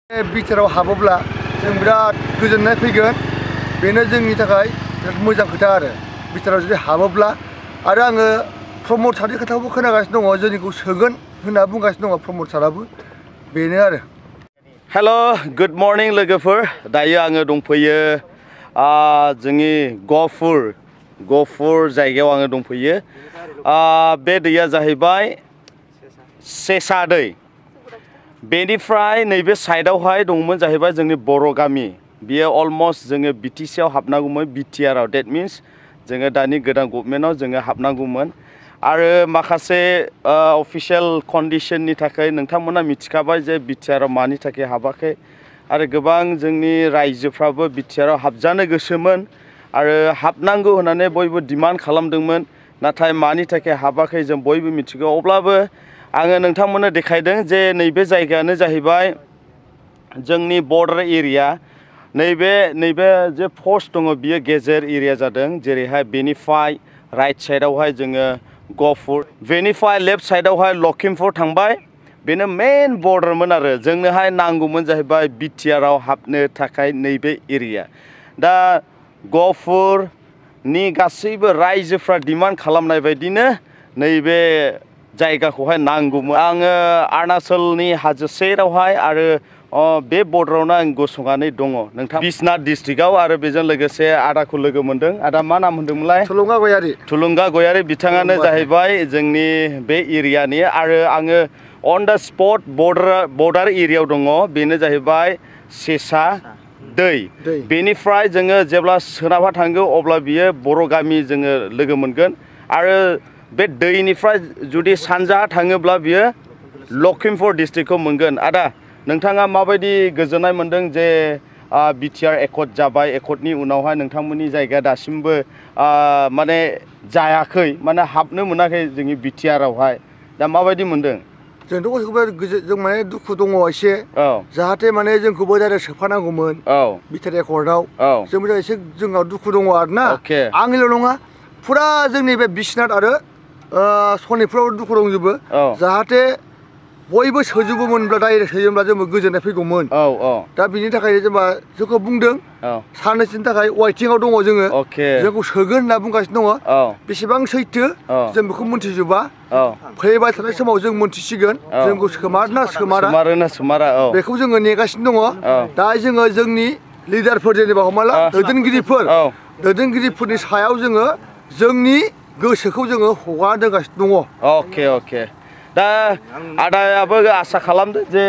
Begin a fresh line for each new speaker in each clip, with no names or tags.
BTR हाबोब्ला जों बिराद गोजोननाय फैगोन बेनो जोंनि थाखाय बिराद मोजां खोथा आरो BTR जुदि हाबोब्ला आरो आङो प्रमद सारनि खोथाखौबो खोनागासिनो दङ जोंनिखौ सोगोन होनना बुंगासिनो दङ प्रमद साराबो बेनो आरो
हेल' गुड मर्निं लोगोफोर दायो आङो दंफैयो जोंनि गहपुर जायगायाव आङो दंफैयो बे दैया जाहैबाय सेसा दै बेनिफ्राय नैबे साइडआवहाय दंमोन जाहैबाय जोंनि बर' गामि बियो अलमस्ट जोङो BTC आव हाबनांगौमोन BTR आव डेट मिन्स जोङो दानि गोदान गभर्नमेन्टआव जोङो हाबनांगौमोन आरो माखासे अफिशियेल कन्डिशननि थाखाय नोंथांमोना मिथिखाबाय जे BTR आव मानि थाखाय हाबाखै आरो गोबां जोंनि रायजोफ्राबो BTR आव हाबजानो गोसोमोन आरो हाबनांगौ होननानै बयबो डिमान्ड खालामदोंमोन नाथाय मानि थाखाय हाबाखै जों बयबो मिथिगौ अब्लाबो आङो नोंथांमोननो देखायदों जे नैबे जायगायानो जाहैबाय जोंनि बर्डार एरिया नैबे जे पस्ट दङ बियो गेजेर एरिया जादों जेरैहाय बेनिफ्राय राइट साइडआवहाय जोङो गहपुर बेनिफ्राय लेफ्ट साइडआवहाय लखिमपुर थांबाय बेनो मेन बर्डारमोन आरो जोंनोहाय नांगौमोन जाहैबाय BTR आव हाबनो थाखाय नैबे एरिया दा गहपुरनि गासैबो रायजोफ्रा डिमान्ड खालामनाय बायदिनो नैबे जायगाखौहाय नांगौमोन आङो अरुणाचलनि हाजो सेरावहाय आरो बे बर्डारावनो आं गसंनानै दङ नोंथां बिश्वनाथ डिस्ट्रिक्टआव आरो बेजों लोगोसे आदाखौ लोगो मोनदों आदा मा नाम होनदोंमोनलाय थुलुंगा गयारि बिथाङानो जाहैबाय जोंनि बे एरियानि आरो आङो अन दा स्पट बर्डार एरियायाव दङ बेनो जाहैबाय सेसा दै बेनिफ्राय जोङो जेब्ला सोनाबहा थांगौ अब्ला बियो बर' गामि जोङो लोगो मोनगोन आरो बे दैनिफ्राय जुदि सानजाहा थाङोब्ला बियो लखिमपुर डिस्ट्रिक्टखौ मोनगोन आदा नोंथाङा माबायदि गोजोननाय मोनदों जे BTR एकर्ड जाबाय एकर्डनि उनावहाय नोंथांमोननि जायगाया दासिमबो माने जायाखै माने हाबनो मोनाखै जोंनि BTR आवहाय दा माबायदि मोनदों
जोंथ' गोसोखौ जों माने दुखु दङ एसे जाहाथे माने जोंखौबो डाइरेक्ट सोफानांगौमोन BTR एकर्डआव जोंबो एसे जोंनाव दुखु दङ आरोना आंनिल' नङा फुरा जोंनि बे बिश्वनाथ आरो सनितपुराव दुखु दंजोबो जाहाथे बयबो सोजोबोमोनब्ला डाइरेक्ट सोयोब्ला जोंबो गोजोननाय फैगौमोन दा बिनि थाखायनो जेनेबा जोंखौ बुंदों साननैसोनि थाखाय वाइटिंआव दङ जोङो जोंखौ सोगोन होनना बुंगासिनो दङ बेसेबां सैथो जों बेखौ मोनथिजोबा फैबाय थानाय समाव जों मोनथिसिगोन जोंखौ सोमारना सोमारा बेखौ जोङो नेगासिनो दङ दा जोङो जोंनि लिडारफोर जेनेबा हमना ला दैदेनगिरिफोरनि सायाव जोङो जोंनि गोसोखौ जोङो हगारना दोनगासिनो दङ
अके दा आदायाबो आसा खालामदो जे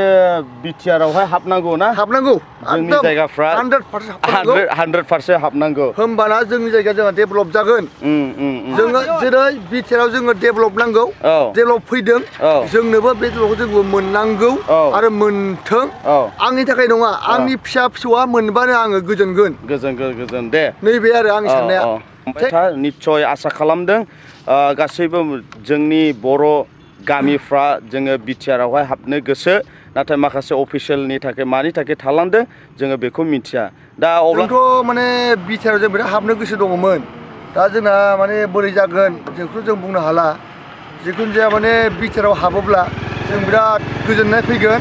BTR आवहाय हाबनांगौ ना
हाबनांगौ
जोंनि जायगाफ्रा 100% हाबनांगौ
होमबाना जोंनि जायगाया जोंहा डेभेलप जागोन जोङो जेरै BTR आव जोङो डेभेलप नांगौ डेभेलप फैदों जोंनोबो बे डेभेलपखौ जोंबो मोननांगौ आरो मोनथों आंनि थाखाय नङा आंनि फिसा फिसौआ मोनबानो आङो गोजोनगोन
दे
नैबे आरो आंनि साननाया
निस्सय आसा खालामदों गासैबो जोंनि बर' गामिफ्रा जोङो BTR आवहाय हाबनो गोसो नाथाय माखासे अफिसियेलनि थाखाय मानि थाखाय थालांदों जोङो बेखौ मिथिया दा
अब्लाथ' माने BTR आव जों बिराद हाबनो गोसो दङमोन दा जोंना माने बोरै जागोन जोंखौ जों बुंनो हाला जिखुनु जाया माने BTR आव हाबोब्ला जों बिराद गोजोननाय फैगोन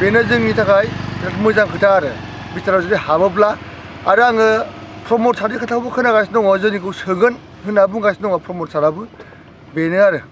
बेनो जोंनि थाखाय बिराद मोजां खोथा आरो BTR आव जुदि हाबोब्ला आरो आङो प्रमद सारनि खोथाखौबो खोनागासिनो दङ जोंनिखौ सोगोन होनना बुंगासिनो दङ प्रमद साराबो बेनो आरो